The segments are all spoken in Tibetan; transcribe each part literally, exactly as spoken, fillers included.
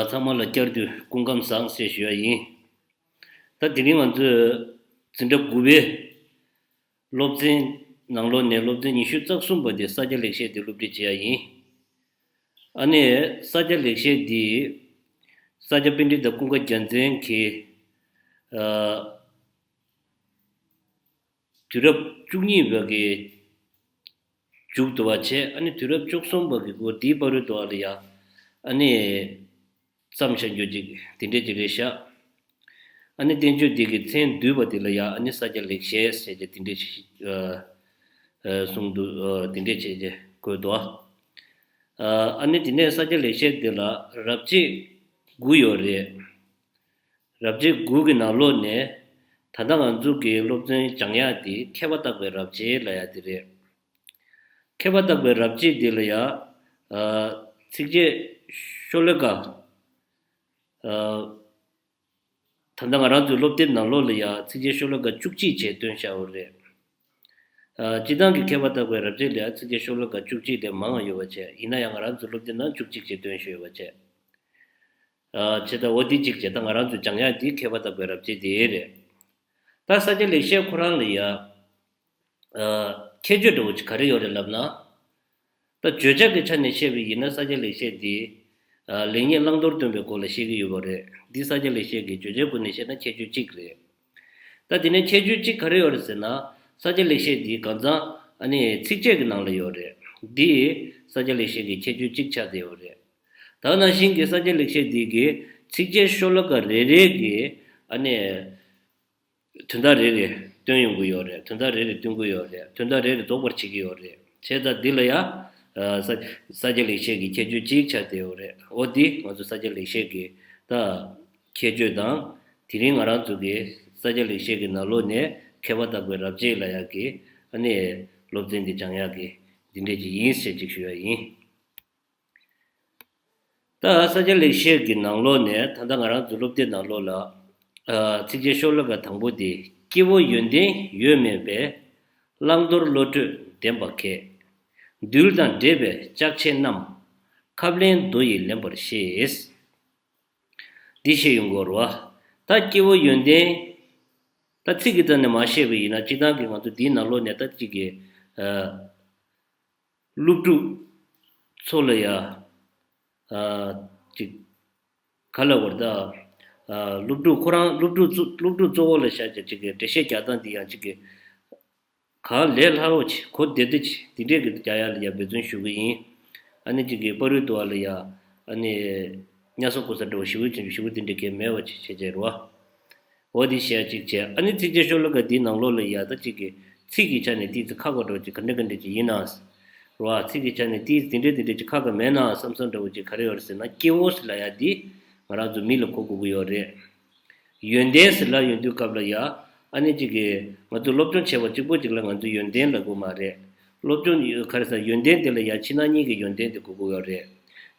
ཚང་མ་ལ་བསྐྱར་དུ་སྐུ་ཁམས་བཟང་ཞེས་ཞུ་ཡ་ཡིན། ད་དེ་རིང་ང་ཚོས་འཛིན་གྲྭ་དགུ་པའི་སློབ་ཚན་ནང་ལོགས་ནས་སློབ་ཚན་ཉི་ཤུ་རྩ་གསུམ་པ་དེ་ས་སྐྱ་ལེགས་བཤད་དེ་སློབ་ཁྲིད་བྱེད་ཡ་ཡིན། ཨ་ནི་ས་སྐྱ་ལེགས་བཤད་འདི་ས་སྐྱ་པཎྜི་ཏ་ཀུན་དགའ་རྒྱལ་མཚན་གྱིས་ཨ་དུས་རབས་བཅུ་གཉིས་པ་གི་མཇུག་ཏུ་བ་བྱས། ཨ་ནི་དུས་རབས་བཅུ་གསུམ་པ་གི་འགོ་དེའི་བར་དུ་བ་ལ་ཡ་ཨ་ནི་བརྩམས་བཞག་རྒྱུ་ཅིག་དེ་འདྲས་ཅིག་རེད་ཤག་ཨ་ནི་བསྟན་བཅོས་འདི་གི་མཚན་བསྡུས་པ་དེ་ལ་ཡ་ཨ་ནི་ས་སྐྱ་ལེགས་བཤད་ཟེར་གྱི་དེ་འདྲས་ཅིག་ཨ་ཨ་གསུངས་འདུག་ཨ་དེ་འདྲས་བྱས་ཀྱི་བཀོད་འདུག་ཨ་ཨ་ནི་དེ་ནས་ས་སྐྱ་ལེགས་བཤད་འདི་ལ་རབ་བྱེད་དགུ་ཡོད་རེད། རབ་བྱེད་དགུ་གི་ནང་ལོགས་ནས་ད་ལྟ་ང་ཚོ་གི་སློབ་ཚན་སྦྱང་ཡག་དེ་མཁས་པ་བརྟག་པའི་རབ་བྱེད་ལབ་ཡག་དེ་རེད། མཁས་པ་བརྟག་པའི་རབ་བྱེད་དེ་ལ་ཡ་ཨ་ཚིགས་བཅད་ཤོ་ལོ་ཀ་ཨ་ད་ལྟ་ང་རང་ཚོའི་སློབ་དེབ་ནང་ལོགས་ལ་ཡ་ཚིགས་བཅད་ཤོ་ལོ་ཀ་བཅུ་གཅིག་བྱས་བཏོན་བཞག་ཡོད་རེད། ཨ་སྤྱིར་བཏང་གི་མཁས་པ་བརྟག་པའི་རབ་བྱེད་ལ་ཡ་ཚིགས་བཅད་ཤོ་ལོ་ཀ་བཅུ་གཅིག་ལས་མང་བ་ཡོད་པ་བྱས། ཡིན་ན་ཡང་ང་རང་ཚོའི་སློབ་དེབ་ནང་བཅུ་གཅིག་བྱས་བཏོན་བཞག་ཡོད་པ་བྱས། ཨ་བྱས་ཙང་འོ་དེ་གཅིག་བྱས། ད་ང་རང་ཚོས་སྦྱང་ཡག་དེ་མཁས་པ་བརྟག་པའི་རབ་བྱེད་དེ་རེད། ད་ས་སྐྱ་ལེགས་བཤད་ཁོ་རང་ལ་ཡ་ཨ་ཁྱད་ཆོས་འདྲ་བོ་ཅིག་ག་རེ་ཡོད་རེད་ལབ་ན། ད་བརྗོད་བྱ་གི་ཆ་ནས་བཤད་པ་ཡིན་ན་ས་སྐྱ་ལེགས་བཤད་འདི་ཨ་ལེགས་ཉེས་བླང་དོར་སྟོན་པའི་སྐོར་ལ་བཤད་ཀྱི་ཡོད་པ་རེད། འདི་ས་སྐྱ་ལེགས་བཤད་ཀྱི་བརྗོད་བྱའི་སྒོ་ནས་བཤད་ན་ཁྱད་ཆོས་གཅིག་རེད། ད་དེ་ནས་ཁྱད་ཆོས་གཅིག་ག་རེ་ཡོད་རེད་ཟེར་ན། ས་སྐྱ་ལེགས་བཤད་འདི་གང་ཚང་ཨ་ནི་ཚིགས་བཅད་ཀྱི་ནང་ལ་ཡོད་རེད། འདི་ས་སྐྱ་ལེགས་བཤད་ཀྱི་ཁྱད་ཆོས་གཅིག་ཆགས་བསྡད་ཡོད་རེད། ད་ནང་བཞིན་གྱི་ས་སྐྱ་ལེགས་བཤད་འདི་གི་ཚིགས་བཅད་ཤོ་ལོ་ཀ་རེ་རེ་གི་ཨ་ནི་དོན་དག་རེ་རེ་སྟོན་ཡོང་གི་ཡོད་རེད། དོན་དག་རེ་རེ་སྟོན་གི་ཡོད་རེད། དོན་དག་རེ་རེ་རྫོགས་པར་བྱེད་ཀྱི་ཡོད་རེད། བྱས་ཙང་འདི་ལ་ཡ་ཨ་ས་ས་སྐྱ་ལེགས་བཤད་ཀྱི་ཁྱད་ཆོས་གཅིག་ཆགས་བསྡད་ཡོད་རེད། འོ་འདི་ང་ཚོ་ས་སྐྱ་ལེགས་བཤད་ཀྱི་ད་ཁྱད་ཆོས་དང་། དེ་རིང་ང་རང་ཚོ་གི་ས་སྐྱ་ལེགས་བཤད་ཀྱི་ནང་ལོགས་ནས་མཁས་པ་བརྟག་པའི་རབ་བྱེད་ལབ་ཡག་གི་ཨ་ནི་སློབ་ཚན་འདི་སྦྱང་ཡག་གི་འདི་འདྲས་ཅིག་ཡིན་ཟེར་ཅིག་ཞུ་ཡ་ཡིན། ད་ས་སྐྱ་ལེགས་བཤད་ཀྱི་ནང་ལོགས་ནས་ད་ལྟ་ང་རང་ཚོའི་སློབ་དེབ་ནང་ལོགས་ལ་ཨ་ཚིགས་བཅད་ཤོ་ལོ་ཀ་དང་པོ་དེ། སྐྱེ་བོ་ཡོན་ཏན་ཡོད་མིན་པས། བླང་དོར་བློ་གྲོས་ལྡན་པ་མཁས། འདུལ་དང་འགྲེལ་པའི་ལྕགས་ཆས་རྣམས། ཁབ་ལེན་མདོ་ཡིས་ལེན་པར་ཤེས། འདི་བཤད་ཡོང་གི་ཡོད་རེད་བ། ད་སྐྱེ་བོ་ཡོན་ཏན། ད་ཚིག་གི་སྟེང་ནས་མར་བཤད་པ་ཡིན་ན། སྤྱིར་བཏང་གི་ང་ཚོ་འདིའི་ནང་ལོགས་ནས་ད་ཅིག་གི་ཨ་སློབ་ཕྲུག་ཚོ་ལ་ཡ་ཨ་ཅིག་ག་ལ་བར་ད་ཨ་སློབ་ཕྲུག་ཁོ་རང་སློབ་ཕྲུག་གཙོ་སློབ་ཕྲུག་གཙོ་བོ་ལ་བཞག་ཅིག་ཅིག་གི་འགྲེལ་བཤད་རྒྱག་སྟངས་འདི་ཡང་ཅིག་གི་གང་ལས་སླ་བོ་ཆེ་གོ་བདེ་བདེ་ཆེ་འདི་འདྲས་ཀྱི་རྒྱག་ཡ་ལ་ཡ་འབད་བརྩོན་ཞུ་གི་ཡིན། ཨ་ནི་ཅིག་གི་པར་རིས་འདུག་བ་ལ་ཡ་ཨ་ནི་བརྙ་ཟ་གོ་ས་འདྲ་བོ་ཞེ་པོ་ཅིག་ཞེ་པོ་དེ་འདྲས་གས་མེད་བ་ཅིག་བྱས་བྱས་རེད་བ། འོ་དེ་བཤད་ཅིག་བྱས། ཨ་ནི་ཚིགས་བཅད་ཤོ་ལོ་ཀ་འདིའི་ནང་ལོགས་ལ་ཡ་ད་ཅིག་གི་ཚིག་གི་ཆ་ནས་ཏོག་ཙམ་ཁག་པ་འདྲ་བོ་ཅིག་ག་འདྲ་ག་འདྲ་ཅིག་ཡིན་ན་རེད་བ། ཚིག་གི་ཆ་ནས་ཏོག་ཙམ་དེ་འདྲས་དེ་འདྲས་ཅིག་ཁག་པ་མེད་ན་བསམ་བསམ་འདྲ་བོ་ཅིག་ག་རེ་ཡོད་རེད་ཟེར་ན། སྐྱེ་བོ་ཟེར་ལབ་ཡ་འདི་ང་རང་ཚོ་མི་ལ་གོ་དགོས་ཀྱི་ཡོད་རེད། ཡོན་ཏན་ཟེར་ལབ་ཡོང་དུས་སྐབས་ལ་ཡ་ཨ་ནི་ཅིག་གི་ང་ཚོ་སློབ་སྦྱོང་བྱས་པ་གཅིག་པོ་ཅིག་ལ་ང་ཚོ་ཡོན་ཏན་ལབ་དགོས་མ་རེད། སློབ་སྦྱོང་ཡོད་ག་རེ་ཟེར། ཡོན་ཏན་དེ་ལ་ཡ་ཕྱི་ནང་གཉིས་ཀྱི་ཡོན་ཏན་དེ་གོ་དགོས་ཡོད་རེད།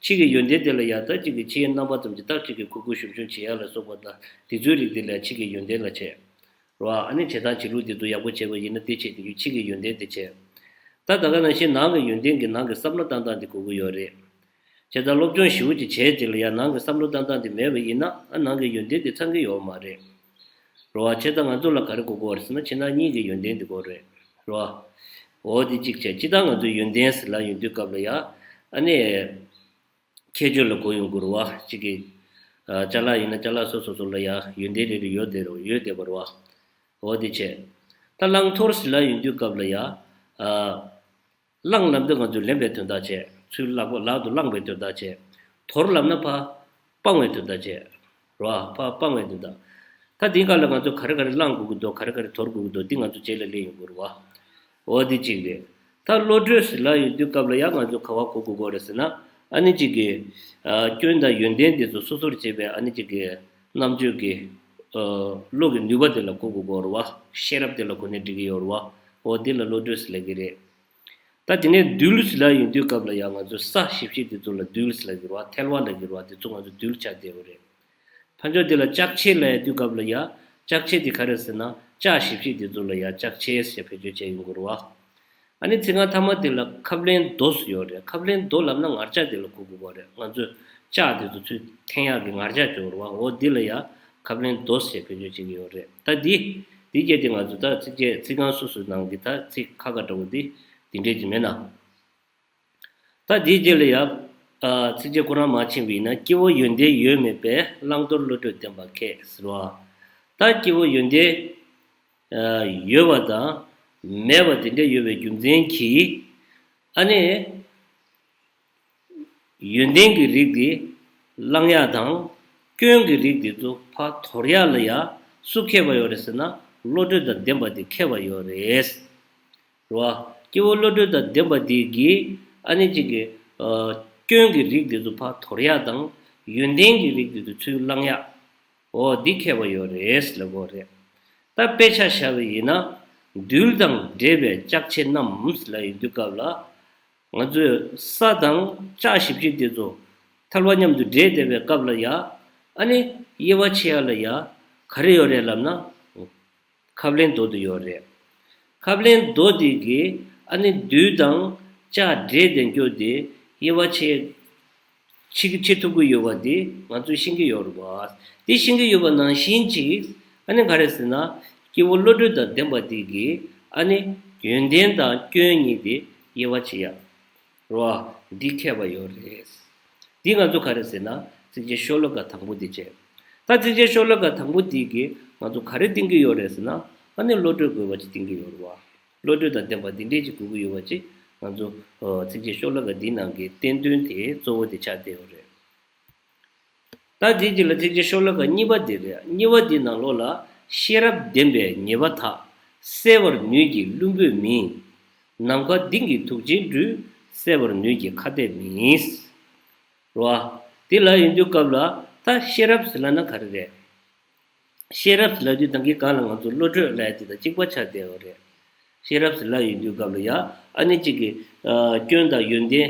ཕྱི་གི་ཡོན་ཏན་དེ་ལ་ཡ་ད་ཅིག་གི་ཕྱི་ཡི་རྣམ་པ་ཙམ་གྱི་རྟགས་ཅིག་གི་ཁུ་ཁུ་ཞུམ་ཞུམ་བྱེད་ཡ་ལ་སོགས་པ་དང་དེ་ཚོའི་རིགས་དེ་ལ་ཕྱི་གི་ཡོན་ཏན་ལ་བྱེད། རོ། ཨ་ནི་བྱེད་སྟངས་བྱེད་ལུགས་དེ་ཚོ་ཡག་པོ་བྱས་པ་ཡིན་ན་དེ་བྱེད་དེ་ཡོད། ཕྱི་གི་ཡོན་ཏན་དེ་བྱེད། ད་ད་ག་ནང་བཞིན་ནང་གི་ཡོན་ཏན་གྱི་ནང་གི་བསམ་བློ་བཏང་སྟངས་དེ་གོ་གི་ཡོད་རེད། བྱས་ཙང་སློབ་སྦྱོང་ཞེ་པོ་ཅིག་བྱས་དེ་ལ་ཡང་ནང་གི་བསམ་བློ་བཏང་སྟངས་དེ་མེད་པ་ཡིན་ན་ཨ་ནང་གི་ཡོན་ཏན་དེ་ཚང་གི་ཡོད་མ་རེད། རོ། བྱས་ཙང་ང་ཚོ་ལ་ག་རེ་གོ་དགོས་རེད་ཟེར་ན་ཕྱི་ནང་གཉིས་ཀྱི་ཡོན་ཏན་དེ་དགོས་རེད། རོ། འོ་དེ་གཅིག་བྱས། སྤྱིར་བཏང་ང་ཚོ་ཡོན་ཏན་ཟེར་ལབ་ཡོང་དུས་སྐབས་ལ་ཡ་ཨ་ནི། ཁྱད་ཆོས་ལ་གོ་ཡོང་གི་རེད་བ། གཅིག་གི་ཨ་ཅ་ལག་ཡིན་ན་ཅ་ལག་སོ་སོ་སོ་ལ་ཡ་ཡོན་ཏན་རེ་རེ་ཡོད་བསྡད་རེད་ཡོད་བསྡད་པ་རེད་བ། འོ་དེ་བྱས། ད་བླང་དོར་ཟེར་ལབ་ཡོང་དུས་སྐབས་ལ་ཡ་ཨ་བླང་ལབ་དུས་ང་ཚོས་ལེན་པའི་དོན་དག་བྱས། ཚུར་ལག་པ་ལག་ཏུ་བླངས་པའི་དོན་དག་བྱས། དོར་ལབ་ན་ཕར་སྤང་བའི་དོན་དག་བྱས། རེད་བ། ཕར་སྤང་བའི་དོན་དག་ད་དེའི་སྐབས་ལ་ང་ཚོས་ག་རེ་ག་རེ་བླང་དགོས་ཀྱི་འདུག་ག་རེ་ག་རེ་དོར་དགོས་ཀྱི་འདུག་འདི་ང་ཚོ་རྗེས་ལ་སླེབས་ཡོང་གི་རེད་བ། འོ་འདི་གཅིག་རེད། ད་བློ་གྲོས་ཟེར་ལབ་ཡོང་དུས་སྐབས་ལ་ཡང་ང་ཚོ་ག་པར་གོ་དགོས་ཀྱི་རེད་ཟེར་ན། ཨ་ནི་གཅིག་གི་ཨ་སྐྱོན་དང་ཡོན་ཏན་དེ་ཚོ་སོ་སོར་འབྱེད་པའི་ཨ་ནི་གཅིག་གི་རྣམ་དཔྱོད་ཀྱི་ཨ་བློ་གི་ནུས་པ་དེ་ལ་གོ་དགོས་ཀྱི་རེད་བ། ཤེས་རབ་དེ་ལ་གོ་ནས་འགྲིག་གི་ཡོད་རེད་བ། འོ་འདི་ལ་བློ་གྲོས་ཟེར་ལབ་ཀྱི་རེད། ད་དེ་ནས་འདུལ་ཟེར་ལབ་ཡོང་དུས་སྐབས་ལ་ཡང་ང་ཚོ་ས་ཞིབ་ཞིབ་དེ་ཚོ་ལ་འདུལ་ཟེར་ལབ་ཀྱི་རེད་བ། ཐལ་བ་ལབ་ཀྱི་རེད་བ། དེ་ཚོ་ང་ཚོ་འདུལ་ཆགས་བསྡད་ཡོད་རེད། ཕར་ཕྱོགས་དེ་ལ་ལྕགས་ཆས་ལབ་ཡ་དུས་སྐབས་ལ་ཡ། ལྕགས་ཆས་དེ་ག་རེ་ཟེར་ན་ལྕགས་ཞིབ་ཞིབ་དེ་ཚོ་ལ་ཡ་ལྕགས་ཆས་ཟེར་བེད་སྤྱོད་བྱས་ཡོང་གི་རེད་བ། ཨ་ནི་ཚིག་རྐང་ཐ་མ་དེ་ལ་ཁབ་ལེན་རྡོ་ཟེར་ཡོད་རེད། ཁབ་ལེན་རྡོ་ལབ་ན་ངར་ལྕགས་དེ་ལ་གོ་དགོས་པ་རེད། ང་ཚོས་ ལྕགས་དེ་ཚོ་ཚུར་འཐེན་ཡག་གི་ངར་ལྕགས་སྦྱོར་བ། འོ་འདི་ལ་ཡང་ཁབ་ལེན་རྡོ་ཞེས་བེད་སྤྱོད་བྱེད་ཀྱི་ཡོད་རེད། ད་འདི་འདི་སྐད་དེ་ང་ཚོ་ད་ཚིགས་བཅད་ཚིག་རྐང་སོ་སོའི་ནང་གི་ད་ཚིག་ཁ་ཁ་འདྲ་བོ་འདི་འདི་འདྲས་ཀྱི་མེད་ན། ད་འདིའི་རྗེས་ལ་ཡང་ཚིགས་བཅད་ཁོ་རང་མར་ཕྱིན་པ་ཡིན་ན། སྐྱེ་བོ་ཡོན་ཏན་ཡོད་མེད་པའི། བླང་དོར་བློ་གྲོས་ལྡན་པ་མཁས་ཟེར་བ། ད་སྐྱེ་བོ་ཡོན་ཏན་ཡོད་པ་དང་མེད་པ་དེ་འདྲ་ཡོད་པའི་རྒྱུ་མཚན་གྱིས། ཨ་ནི་ཡོན་ཏན་གྱི་རིགས་དེ་བླང་ཡག་དང་། སྐྱོན་གྱི་རིགས་དེ་ཚོ་ཕར་དོར་ཡག་ལ་ཡང་སུ་མཁས་པ་ཡོད་རེད་ཟེར་ན། བློ་གྲོས་དང་ལྡན་པ་དེ་མཁས་པ་ཡོད་རེད། རེད་བ། སྐྱེ་བོ་བློ་གྲོས་དང་ལྡན་པ་དེ་གིས་ཨ་ནི་གཅིག་གི་སྐྱོན་གྱི་རིགས་དེ་ཚོ་ཕར་དོར་ཡག་དང་། ཡོན་ཏན་གྱི་རིགས་དེ་ཚོ་ཚུར་བླང་ཡག་འོ་འདི་མཁས་པ་ཡོད་རེད་ལབ་དགོས་རེད། ད་དཔེ་ཆ་བཞག་པ་ཡིན་ན། རྡུལ་དང་འདྲེས་པའི་ལྕགས་ཕྱེ་རྣམས་ལབ་ཡོང་དུས་སྐབས་ལ། ང་ཚོས་ས་དང་ལྕགས་ཞིབ་ཞིབ་དེ་ཚོ་ཐལ་བ་མཉམ་དུ་འདྲེས་བསྡད་པའི་སྐབས་ལ་ཡ། ཨ་ནི་དབྱེ་བ་ཕྱེ་ཡག་ལ་ཡ་ག་རེ་ཡོད་རེད་ལབ་ན། ཁབ་ལེན་རྡོ་དེ་ཡོད་རེད། ཁབ་ལེན་རྡོ་དེ་གིས་ཨ་ནི་རྡུལ་དང་ལྕགས་འདྲེས་བསྡད་རྒྱུ་དེ་དབྱེ་བ་ཕྱེ་ཕྱེ་ཕྱེ་ཐུབ་ཀྱི་ཡོད་པ་དེ་ང་ཚོས་ཤེས་ཀྱི་ཡོད་རེད་བ། དེ་ཤེས་ཀྱི་ཡོད་པ་ནང་བཞིན་གྱིས། ཨ་ནི་ག་རེ་ཟེར་ན། སྐྱེ་བོ་བློ་གྲོས་དང་ལྡན་པ་དེ་གིས་ཨ་ནི་ཡོན་ཏན་དང་སྐྱོན་གཉིས་དེ་དབྱེ་བ་ཕྱེ་ཡག་རེད་བ། འདི་མཁས་པ་ཡོད་རེད། འདི་ང་ཚོ་ག་རེ་ཟེར་ན། ཚིགས་བཅད་ཤོ་ལོ་ཀ་དང་པོ་འདི་བྱས། ད་ཚིགས་བཅད་ཤོ་ལོ་ཀ་དང་པོ་འདི་གིས་ང་ཚོ་ག་རེ་བསྟན་གྱི་ཡོད་རེད་ཟེར་ན། ཨ་ནི་བློ་གྲོས་དགོས་པ་ཅིག་བསྟན་གྱི་ཡོད་རེད་བ། བློ་གྲོས་དང་ལྡན་པ་འདི་འདྲས་ཅིག་དགོས་ཀྱི་ཡོད་པ་ཅིག་ང་ཚོ་ཚིགས་བཅད་ཤོ་ལོ་ཀ་འདིའི་ནང་གི་བསྟན་དོན་དེ་གཙོ་བོ་དེ་ཆགས་བསྡད་ཡོད་རེད། ད་དེའི་རྗེས་ལ་ཚིགས་བཅད་ཤོ་ལོ་ཀ་གཉིས་པ་དེ་རེད། གཉིས་པ་དེའི་ནང་ལོགས་ལ། ཤེས་རབ་ལྡན་པས་ཉེས་པ་དག། སེལ་བར་ནུས་ཀྱི་བླུན་པོས་མིན། ནམ་མཁའ་ལྡིང་གི་དུག་ཅན་སྦྲུལ། སེལ་བར་ནུས་ཀྱི་ཁྭ་ཏས་མིན། རེད་བ། དེ་ལབ་ཡོང་དུས་སྐབས་ལ། ད་ཤེས་རབ་ཟེར་ལབ་ན་ག་རེ་རེད། ཤེས་རབ་ཟེར་ལབ་དུས་ད་གིན་སྒང་ལ་ང་ཚོ་བློ་གྲོས་ལབ་ཡ་དེ་དང་གཅིག་པ་ཆགས་བསྡད་ཡོད་རེད། ཤེས་རབ་ཟེར་ལབ་ཡོང་དུས་སྐབས་ལ་ཡ། ཨ་ནི་གཅིག་གི་ཨ་སྐྱོན་དང་ཡོན་ཏན།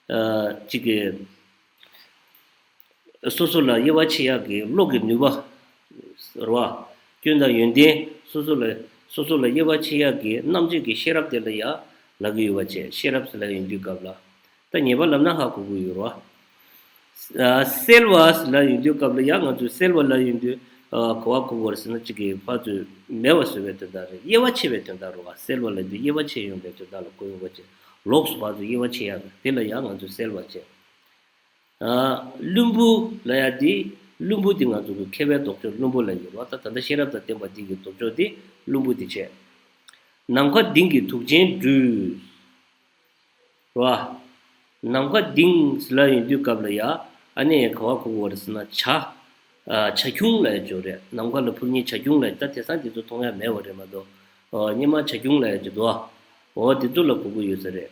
ཨ་གཅིག་གི་སོ་སོ་ལ་དབྱེ་བ་ཕྱེ་ཡག་གི་བློ་གི་ནུས་པ་རེད་བ། སྐྱོན་དང་ཡོན་ཏན་སོ་སོ་ལ་སོ་སོ་ལ་དབྱེ་བ་ཕྱེ་ཡག་གི་རྣམ་དཔྱོད་ཀྱི་ཤེས་རབ་དེ་ལ་ཡ་ལབ་ཀྱི་ཡོད་པ་བྱས། ཤེས་རབ་ཟེར་ལབ་ཡོང་དུས་སྐབས་ལ། ད་ཉེས་པ་ལབ་ན་ཧ་གོ་གི་ཡོད་རེད་བ། ཨ་སེལ་བ་ལབ་ཡོང་དུས་སྐབས་ལ་ཡང་ང་ཚོས་སེལ་བ་ལབ་ཡོང་དུས་ཨ་ག་པར་གོ་དགོས་རེད་ཟེར་ན། གཅིག་གི་ཕར་ཚུར་མེད་པ་བཟོ་བའི་དོན་དག་རེད། དབྱེ་བ་ཕྱེ་བའི་དོན་དག་རེད་བ། སེལ་བ་ལབ་དུས་དབྱེ་བ་ཕྱེ་ཡོང་བའི་དོན་དག་ལ་གོ་ཡོང་བ་བྱས། ལོགས་སུ་ཕར་ཚུར་དབྱེ་བ་ཕྱེ་ཡག་དེ་ལ་ཡང་ང་ཚོས་སེལ་བ་བྱས། ཨ་བླུན་པོ་ལབ་ཡག་དེ། བླུན་པོ་དེ་ང་ཚོ་གི་མཁས་པའི་ལྡོག་ཕྱོགས་བླུན་པོ་ལབ་ཡོད་རེད་བ། ད་ད་ལྟ་ཤེས་རབ་དང་ལྡན་པ་དེ་གི་ལྡོག་ཕྱོགས་དེ་བླུན་པོ་དེ་བྱས། ནམ་མཁའ་ལྡིང་གི་དུག་ཅན་སྦྲུལ། རེད་བ། ནམ་མཁའ་ལྡིང་ཟེར་ལབ་ཡོང་དུས་སྐབས་ལ་ཡ། ཨ་ནི་ག་པར་གོ་དགོས་རེད་ཟེར་ན། བྱ། ཨ་བྱ་ཁྱུང་ལབ་ཡག་ཅིག་ཡོད་རེད། ནམ་མཁའ་ལ་འཕུར་མཁན་བྱ་ཁྱུང་ལབ་ཡག་ད་དེང་སང་དེ་ཚོ་མཐོང་ཡག་མེད་པ་རེད་མ་གཏོགས། ཨོ་སྔོན་མ་བྱ་ཁྱུང་ལབ་ཡག་ཅིག་འདུག་འོ་དེ་ཚོ་ལ་གོ་གི་ཡོད་ས་རེད།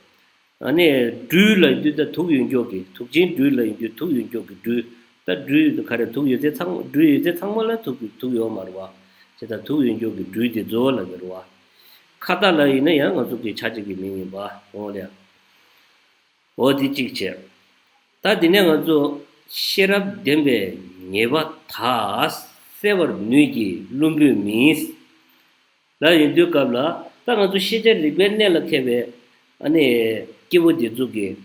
ཨ་ནི་སྦྲུལ་ལབ་ཡོང་དུས་ད་དུག་ཡོད་མཁན་གྱི། དུག་ཅན་སྦྲུལ་ལབ་ཡོང་དུས་དུག་ཡོད་མཁན་གྱི་སྦྲུལ། ད་སྦྲུལ་ག་རེ། དུག་ཡོད་ཚད་ཚང་མ། སྦྲུལ་ཡོད་ཚད་ཚང་མ་ལ་དུག་དུག་ཡོད་མ་རེད་བ། བྱས་ཙང་དུག་ཡོད་མཁན་གྱི་སྦྲུལ་དེ་ཚོ་ལབ་ཀྱི་རེད་བ། ཁྭ་ཏ་ལབ་ཡིན་ན་ཡང་ང་ཚོ་གི་བྱ་གཅིག་གི་མིང་ཡིན་པ། འོ་ལེ། འོ་དེ་གཅིག་བྱས། ད་དེ་ནས་ང་ཚོ་ཤེས་རབ་ལྡན་པས་ཉེས་པ་དག། སེལ་བར་ནུས་ཀྱི་བླུན་པོས་མིན། ལབ་ཡོང་དུས་སྐབས་ལ། ད་ང་ཚོ་ཤེས་བྱ་རིག་པའི་གནས་ལ་མཁས་པའི་ཨ་ནི་སྐྱེ་བོ་འདི་ཚོ་གིས།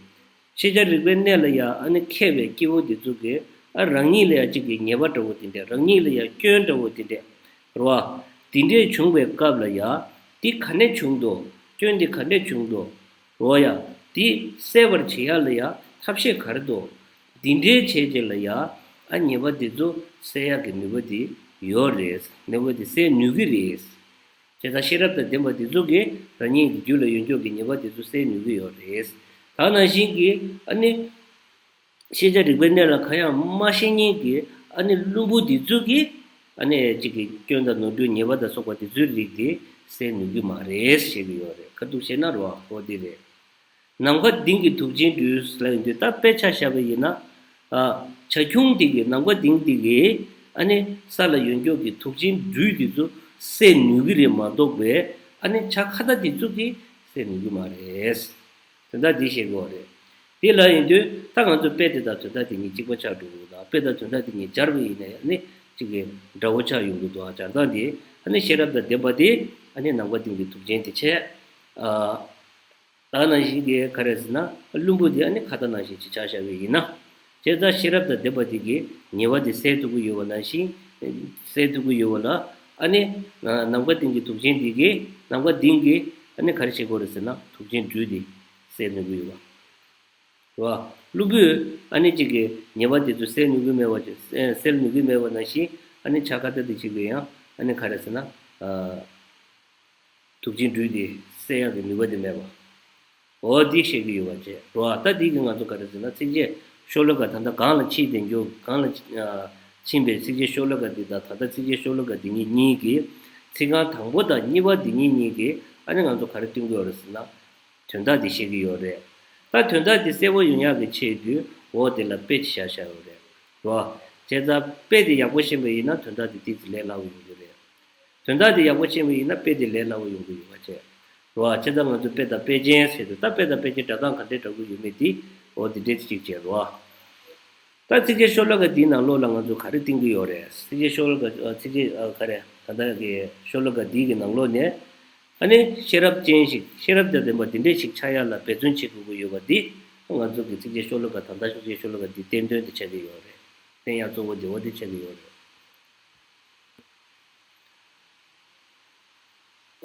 ཤེས་བྱ་རིག་པའི་གནས་ལ་ཡ་ཨ་ནི་མཁས་པའི་སྐྱེ་བོ་འདི་ཚོ་གིས། ཨ་རང་ཉིད་ལ་ཡ་གཅིག་གི་ཉེས་པ་འདྲ་བོ་དེ་འདྲས། རང་ཉིད་ལ་ཡ་སྐྱོན་འདྲ་བོ་དེ་འདྲས་རེད་བ། དེ་འདྲས་བྱུང་བའི་སྐབས་ལ་ཡ། འདི་ག་ནས་བྱུང་འདུག་སྐྱོན་འདི་ག་ནས་བྱུང་འདུག་འོ་ཡ། འདི་སེལ་བར་བྱེད་ཡ་ལ་ཡ་ཐབས་ཤེས་ག་རེ་འདུག་འདི་འདྲའི་བྱས་རྗེས་ལ་ཡ། ཨ་ཉེས་པ་འདི་ཚོ་སེལ་ཡག་གི་ནུས་པ་འདི་ཡོད་རེད། ཉེས་པ་འདི་སེལ་ནུས་ཀྱི་རེད། བྱས་ཙང་ཤེས་རབ་དང་ལྡན་པ་འདི་ཚོ་གིས་རང་ཉིད་ཀྱི་རྒྱུད་ལ་ཡོད་མཁན་གྱི་ཉེས་པ་འདི་ཚོ་སེལ་ནུས་ཀྱི་ཡོད་རེད། ད་ནང་བཞིན་གྱི་ཨ་ནི། ཤེས་བྱ་རིག་པའི་གནས་ལ་གང་ཡང་མ་ཤེས་མཁན་གྱི་ཨ་ནི་བླུན་པོ་འདི་ཚོ་གིས། ཨ་ནི་གཅིག་གི་སྐྱོན་དང་ནོར་འཁྲུལ་ཉེས་པ་དང་སོགས་པ་འདི་ཚོའི་རིགས་དེ་སེལ་ནུས་ཀྱི་མ་རེད་ཟེར་གྱི་ཡོད་རེད། ཁ་ཐུག་བཤད་ན་རེད་བ། འོ་དེ་རེད། ནམ་མཁའ་ལྡིང་གི་དུག་ཅན་སྦྲུལ་ལབ་ཡོང་དུས། ད་དཔེ་ཆ་བཞག་པ་ཡིན་ན། ཨ་བྱ་ཁྱུང་འདི་གིས། ནམ་མཁའ་ལྡིང་འདི་གིས་ཨ་ནི་ས་ལ་ཡོད་མཁན་གྱི་དུག་ཅན་སྦྲུལ་འདི་ཚོ་སེལ་ནུས་ཀྱི་རེད་མ་གཏོགས་པའི། ཨ་ནི་བྱ་ཁྭ་ཏ་འདི་ཚོ་གིས་སེལ་ནུས་ཀྱི་མ་རེད། དོན་དག་འདི་ཤེས་དགོས་རེད། དེ་ལབ་ཡོང་དུས་ད་ང་ཚོ་དཔེ་དེ་དང་དོན་དག་དེ་གཉིས་གཅིག་པ་ཆགས་འགྲོ་གི་འདུག་དཔེ་དང་དོན་དག་དེ་གཉིས་སྦྱར་བ་ཡིན་ན་ཡང་ནི་གཅིག་གི་འདྲ་བོ་ཆགས་ཡོང་གི་འདུག་སྦྱར་སྟངས་དེ། ཨ་ནི་ཤེས་རབ་དང་ལྡན་པ་དེ་ཨ་ནི་ནམ་མཁའ་ལྡིང་གི་དུག་ཅན་དེ་བྱས། ཨ་ད་ནང་བཞིན་གྱི་ག་རེ་ཟེར་ན། བླུན་པོ་དེ་ཨ་ནི་ཁྭ་ཏ་ནང་བཞིན་ཅིག་ཆ་བཞག་པ་ཡིན་ན། བྱས་ཙང་ཤེས་རབ་དང་ལྡན་པ་དེ་གིས་ཉེས་པ་དེ་སེལ་ཐུབ་ཀྱི་ཡོད་པ་ནང་བཞིན། སེལ་ཐུབ་ཀྱི་ཡོད་པ་ལ། ཨ་ནི་ནམ་མཁའ་ལྡིང་གི་དུག་ཅན་དེ་གིས་ནམ་མཁའ་ལྡིང་གིས་ཨ་ནི་ག་རེ་བྱེད་དགོས་རེད་ཟེར་ན། དུག་ཅན་སྦྲུལ་དེ་སེལ་ནུས་ཀྱི་ཡོད་པ། རེད་བ། སློབ་བུས་ཨ་ནི་གཅིག་གི་ཉེས་པ་དེ་ཚོ་སེལ་ནུས་ཀྱི་མེད་པ་ཅིག་སེལ་ནུས་ཀྱི་མེད་པ་ནང་བཞིན། ཨ་ནི་ཕྱག་ཁ་ཏ་དེ་གཅིག་གིས་ཡང་ཨ་ནི་ག་རེ་ཟེར་ན། དུག་ཅན་སྦྲུལ་དེ་སེལ་ཡག་གི་ནུས་པ་དེ་མེད་པ། འོ་འདི་བཤད་ཀྱི་ཡོད་པ་བྱས། རེད་བ། ད་འདི་གིས་ང་ཚོ་ག་རེ་ཟེར་ན། ཚིགས་བཅད་ཤོ་ལོ་ཀ་ད་ལྟ་གང་ལ་ཕྱིན་དེ་འགྱོ། གང་ལ་ཕྱིན་པའི་ཚིགས་བཅད་ཤོ་ལོ་ཀ་འདི་དང་ད་ལྟ་ཚིགས་བཅད་ཤོ་ལོ་ཀ་འདི་གཉིས་གཉིས་ཀྱི་ཚིག་རྐང་དང་པོ་དང་གཉིས་པ་འདི་གཉིས་གཉིས་ཀྱིས་ཨ་ནི་ང་ཚོ་ག་རེ་སྟོན་གྱི་ཡོད་རེད་ཟེར་ན། དོན་དག་འདི་བཤད་ཀྱི་ཡོད་རེད། ད་དོན་དག་འདི་གསལ་པོ་ཡོང་ཡག་གི་ཆེད་དུ་འོ་དེ་ལ་དཔེ་ཅིག་བཞག་བཞག་ཡོད་རེད། རེད་བ། བྱས་ཙང་དཔེ་དེ་ཡག་པོ་ཤེས་པ་ཡིན་ན་དོན་དག་དེ་ཏོག་ཙམ་ལས་སླ་བོ་ཡོང་གི་རེད། དོན་དག་དེ་ཡག་པོ་ཤེས་པ་ཡིན་ན་དཔེ་དེ་ལས་སླ་བོ་ཡོང་གི་ཡོད་པ་བྱས། རེད་བ། བྱས་ཙང་ང་ཚོ་དཔེ་དང་དཔེ་ཅན་ཟེར་དུས། ད་དཔེ་དང་དཔེ་ཅན་སྒྲ་གདངས་ག་འདྲས་འདྲ་པོ་ཡོད་མེད་དེ་འོ་དེ་འདྲས་ཅིག་བྱས། རེད་བ། ད་ཚིགས་བཅད་ཤོ་ལོ་ཀ་འདིའི་ནང་ལོགས་ལ་ང་ཚོ་ག་རེ་བསྟན་གྱི་ཡོད་རེད། ཚིགས་བཅད་ཤོ་ལོ་ཀ་ཨ། ཚིགས་བཅད་ཨ། ག་རེ། ད་ལྟ་གི་ཤོ་ལོ་ཀ་འདི་གི་ནང་ལོགས་ནས་ཨ་ནི་ཤེས་རབ་ཅན་ཞིག་ཤེས་རབ་དང་ལྡན་པ་འདི་འདྲས་ཞིག་ཆགས་ཡག་ལ་འབད་བརྩོན་བྱེད་དགོས་ཀྱི་ཡོད་པ་འདི་ང་ཚོ་གི་ཚིགས་བཅད་ཤོ་ལོ་ཀ། ད་ལྟ་ཚིགས་བཅད་ཤོ་ལོ་ཀ་འདི་བསྟན་དོན་དེ་ཆགས་ཀྱི་ཡོད་རེད། བསྟན་ཡག་གཙོ་བོ་དེ་འོ་དེ་ཆགས་ཀྱི་ཡོད་རེད།